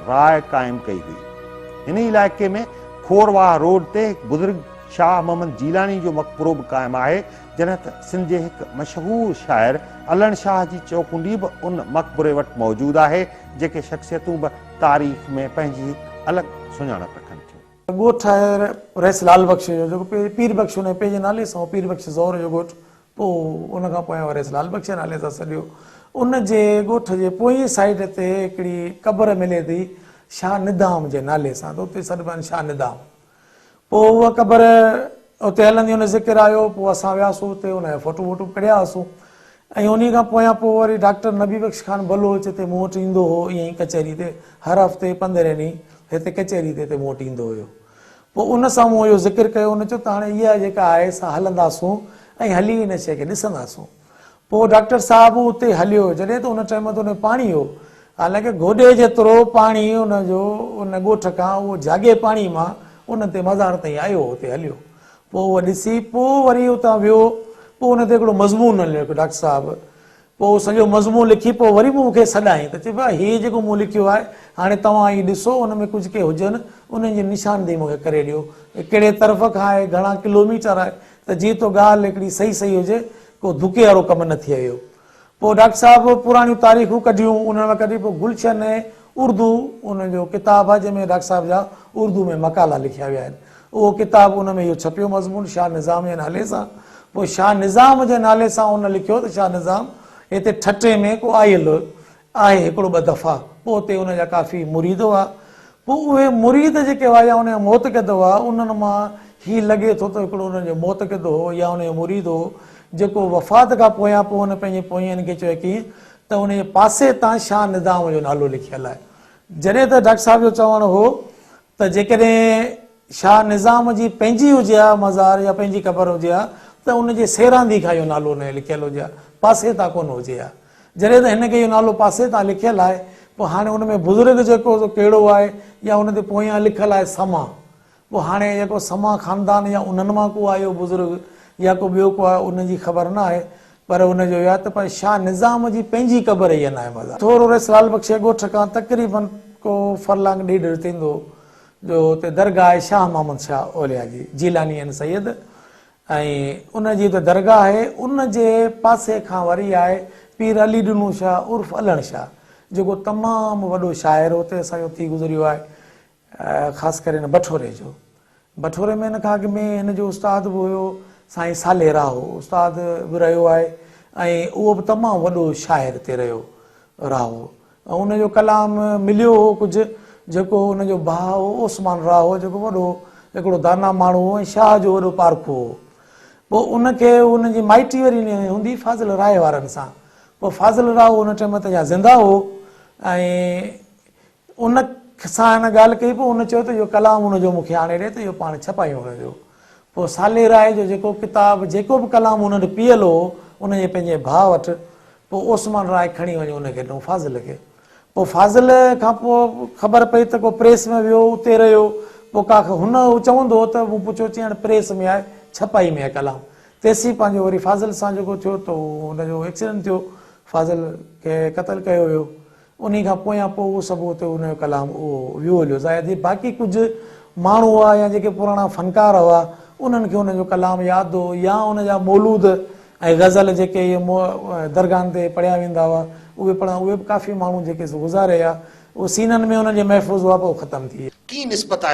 راء قائم ڪئي هئي. هن ئي علائقي ۾ کورواهه روڊ تي هڪ بزرگ شاهه محمد جيلاني جو مقبرو به قائم آهي، جڏهن ته سنڌ جي هڪ مشهور شاعر علڻ شاهه جي چوڪنڊي به ان مقبري وٽ موجود آهي، جيڪي شخصيتون به تاريخ ۾ پنهنجي هڪ الڳ سڃاڻپ رکن ٿيون. ڳوٺ آهي رئيس لال بخش جو، جيڪو پير بخش هن جي پيء جي نالي سان هو، پير بخش زئور جو ڳوٺ، پوء ان کان پويان رئيس لال بخش جي نالي سان سڏيو. ان جي ڳوٺ جي پوئين سائيڊ تي هڪڙي قبر ملي ٿي شاهه ندام جي نالي سان ته اتي سڏبا آهن شاهه ندام. پوء اها قبر اتي هلندي ان ذڪر آيو، پوء اسان وياسون اتي ان جا فوٽو ووٽو به ڪڍيا هئاسون ۽ انهي کان پويان پوء وري ڊاڪٽر نبي بخش خان بلوچ هتي مون وٽ ايندو هو ائين ئي ڪچهري تي هر هفتي پندرهين ڏينهن هتي ڪچهري تي هتي مون وٽ ايندو هيو. پوء ان سان مون اهو ذڪر ڪيو، ان چيو ته هاڻي اها جيڪا آهي سا هلنداسون ۽ هلي ان شيء کي ڏسنداسون. پوء ڊاڪٽر صاحب اتي هليو، جڏهن ته ان ٽائيم تي ان ۾ پاڻي هو، حالانڪه گوڏي جيترو پاڻي ان جو ان ڳوٺ کان اهو جهاڳي پاڻي مان ان تي مزار تائين آيو هو، اتي هليو. پوء اهو ڏسي پوء وري اتان ويو، پوء ان تي هڪڙو مضمون لکيو ڊاڪٽر صاحب، پوء سڄو مضمون لکي پوء وري به مون کي سڏائين ته چئي ڀاء هي جيڪو مون لکيو آهي هاڻي توهان هي ڏسو ان ۾ ڪجهه ڪي هجن انهن جي نشاندهي مون کي ڪري ڏيو ڪهڙي طرف کان آهي گهڻا ڪلوميٽر آهي ته جيئن تو ڳالهه هڪڙي صحيح صحيح هجي ڪو ڌڪي وارو ڪم نه ٿئي ويو پوء ڊاڪٽر صاحب پراڻيون تاريخون ڪڍيون انهن مان ڪڍي پوء گلشن اردو ان جو ڪتاب آهي جنهن ۾ ڊاڪٽر صاحب جا اردو ۾ مقالا لکيا ويا آهن اهو ڪتاب ان ۾ اهو ڇپيو مضمون شاهه نظام جي نالي سان. پوء شاهه نظام جي نالي سان ان لکيو ته شاهه نظام هتي ٺٽي ۾ ڪو آيل آهي هڪڙو ٻه دفعا. پوء اتي ان جا ڪافي مريد هئا. پوء اهي مريد جيڪي هئا يا ان جا معتقد هئا انهن مان هي لڳي ٿو ته هڪڙو انهن جو معتقد هو يا ان جو مريد هو جيڪو وفات کان پويان پوء هن پنهنجي پوئين کي چيو ڪيئن ته ان جي پاسي تان شاهه نظام جو نالو لکيل آهي. جڏهن ته ڊاڪٽر صاحب جو چوڻ هو ته جيڪڏهن شاهه نظام جي پنهنجي هجي ها مزار يا پنهنجي قبر هجي ها ته ان جي سيراندي کان اهو نالو نه لکيل هجي ها، پاسي تان ڪونه هجي ها. جڏهن ته هن کي اهو نالو پاسي تان لکيل آهي، پوء هاڻي ان ۾ بزرگ جيڪو سو ڪهڙو آهي يا ان تي پويان لکيل آهي سما، پوء هاڻي جيڪو سما خاندان يا انهن مان ڪو آيو بزرگ يا ڪو ٻيو ڪو آيو ان جي خبر نه آهي پر ان جو اهو آهي ته پر شاهه نظام جي پنهنجي قبر اها ناهي مزار. ٿورو رئيس لال بخش جي ڳوٺ کان تقريباً ڪو فرلانگ ڏيڍ ٿيندو جو اتي درگاهه آهي شاهه محمد شاهه اولياء جي، جيلاني ۽ سيد، ۽ ان جي اتي درگاهه آهي، ان جي پاسي کان وري آهي پير علي ڏنو شاهه عرف علڻ شاهه جيڪو تمام وڏو شاعر اتي اسان جو ٿي گذريو آهي. خاص ڪري هن بٺوري جو. بٺوري ۾ هن کان اڳ ۾ هن جو استاد به هيو سائين صالح راهو استاد به رهيو آهي ۽ اهو به تمام وڏو شاعر تي رهيو راهو ۽ ان جو ڪلام مليو هو ڪجهه جيڪو ان جو ڀاء هو عثمان راهو جيڪو وڏو هڪڙو دانا ماڻهو هو ۽ شاهه جو وڏو پارکو هو پوء ان کي ان جي مائٽي وري هوندي فاضل راهي وارن سان پوء فاضل راهو ان ٽيم تي اڃا زنده هو ۽ ان سان هن ڳالهه ڪئي پوء هن چيو ته اهو ڪلام هن جو مون کي آڻي ڏي ته اهو پاڻ ڇپايون هن جو. پوء صالح راء جو جيڪو ڪتاب جيڪو به ڪلام هن وٽ پيل هو ان جي پنهنجي ڀاء وٽ پوء عثمان راء کڻي وڃي ان کي ڏنو فاضل کي. پوء فاضل کان پوء خبر پئي ته ڪو پريس ۾ ويو اتي رهيو پوء ڪا هن هو چوندو هو ته مون پڇيو چيائين هاڻي پريس ۾ آهي ڇپائي ۾ آهي ڪلام. تيسين پنهنجو وري فاضل سان جيڪو ٿيو ته هن جو ايڪسيڊنٽ ٿيو فاضل کي قتل ڪيو ويو. انهي کان پويان پوء اهو سڀ اتي ان جو ڪلام اهو ويو هليو. ظاهر ٿي باقي ڪجهه ماڻهو هئا يا جيڪي پراڻا فنڪار هئا انهن کي ان جو ڪلام ياد هو يا ان جا مولود ۽ غزل جيڪي اهي درگاهن تي پڙهيا ويندا هئا اهي پڙهندا اهي به ڪافي ماڻهو جيڪي سو گذاري ويا اهي سينن ۾ انهن جي محفوظ هئا پوء ختم ٿي ويا. ڪي نسبت آهي.